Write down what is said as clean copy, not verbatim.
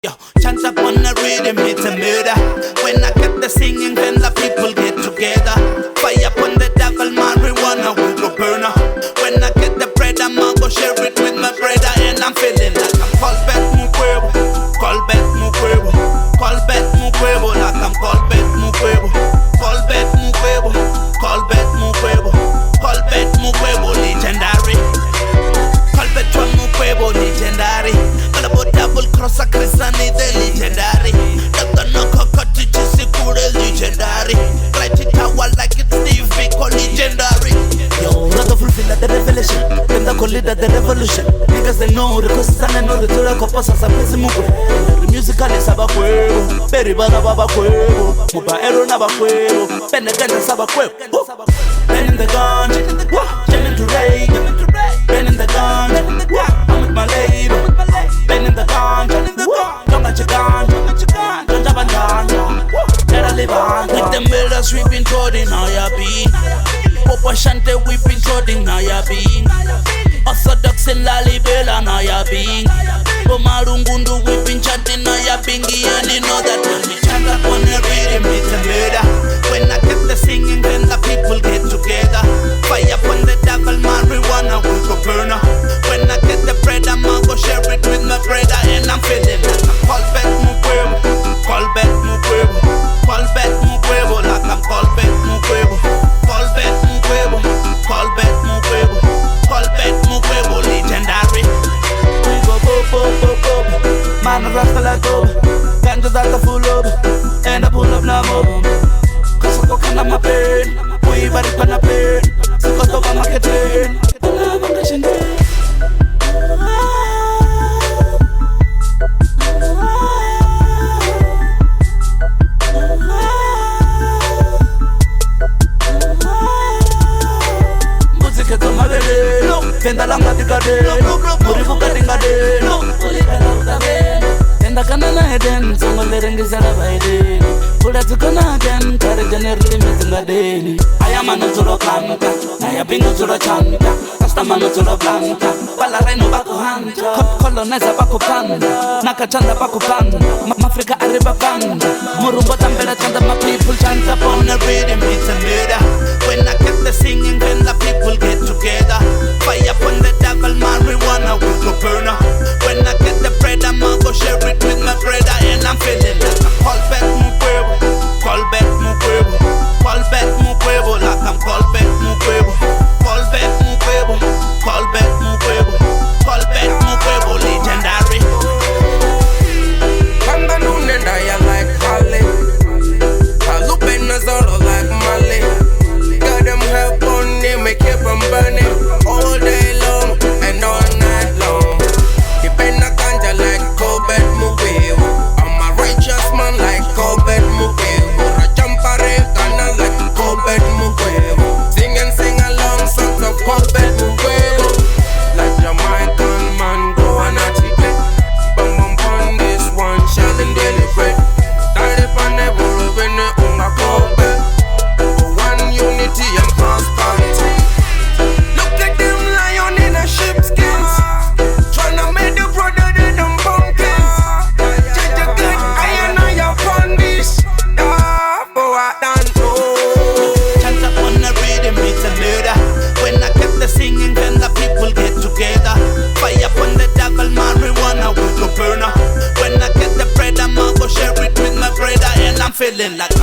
Yo, chant up on the rhythm, it's a murder. When I get the singing, then the people get together. Fire upon the devil, marijuana we go burner. When I get the bread, I'ma go share it with my brother. And I'm feeling like I'm Colbert Mukwebo, Colbert Mukwebo, Colbert Mukwebo, like I'm Colbert Mukwebo, Colbert Mukwebo, Colbert Mukwebo, Colbert Mukwebo, legendary. Colbert Mukwebo, legendary. Double cross a Chrisani, the legendary. Dr. Noko legendary. Write it out like it's Steve Biko, legendary. Yo, rather fulfill the revelation. Then the call it the revolution. Niggas they know, requests and no retura copas as a prison. Musical is abacuevo, Peribada babacuevo, Muba Ero nabacuevo, Beneganda sabacuevo. Ben in the gun, jamming to raid. Ben in the gun, I'm with my label. Ben in the gun, with the millers we've been trading, I been. Popo Shante we've been trading, I been. Orthodox in Lalibela, I been. Bomarungundu we've been chanting, I been. And you know that when we chant up on the rhythm, it's a murder. When I get the singing, then the people get together. Fire upon the devil, marijuana we go burner. When I get the bread, I'ma go share it with my brother. And I'm feeling like I'm Colbert Mukwebo, Colbert Mukwebo, Colbert Mukwebo, like I'm Colbert Mukwebo, Colbert Mukwebo, Colbert Mukwebo, Colbert Mukwebo, legendary. We go bo bo bo bo, man rasta like go, ganja that the full up, and I pull up na mo. Cause I go kana ma pain, we bari kana pain, sikoto ba marketing. Venda langa tikade, muribuka tingade, Tenda kanana heden, songo lerengizela baideni. Pula tukona den, kare generally mizingadeni. Aya mano zulo kanta, naya bingo zulo chanta, rasta mano zulo blanta, pala reno bako hanta, colonizer bako panda, nakachanda bako panda, Mafrika arriba banda, murumbo tambela chanda, my people chant up on the rhythm, it's a murder. When I get the singing, then the people get together. Fire upon the devil, marijuana we go burner. When I get the bread, I'ma go share it with my brother. And I'm feeling like I'm Colbert Mukwebo, Colbert Mukwebo, Colbert Mukwebo, like I'm Colbert Mukwebo, Colbert Mukwebo, Colbert Mukwebo, Colbert Mukwebo, legendary. Kanda nune ndaya like Holly, Lupe Nazaro like Molly. Got them help on them, we keep them burning all day long and all night long. Depend on ganja like Colbert Mukwebo. I'm a righteous man like Colbert Mukwebo. Rajampare kana like Colbert Mukwebo. Sing and sing along songs of Colbert Mukwebo. Like Jamaican man go on a ticket. Bang bang bang this one shall and deliberate. For one unity and prosperity. Look at them lion in a sheepskins, tryna make the brother they them pumpkins. Judge a good iron on your punish. For I don't know. Chant up on the rhythm, it's a murder. When I get the singing, then the people get together. Fire upon the devil, marijuana we go burner. When I get the bread, I'ma go share it with my brother. And I'm feeling like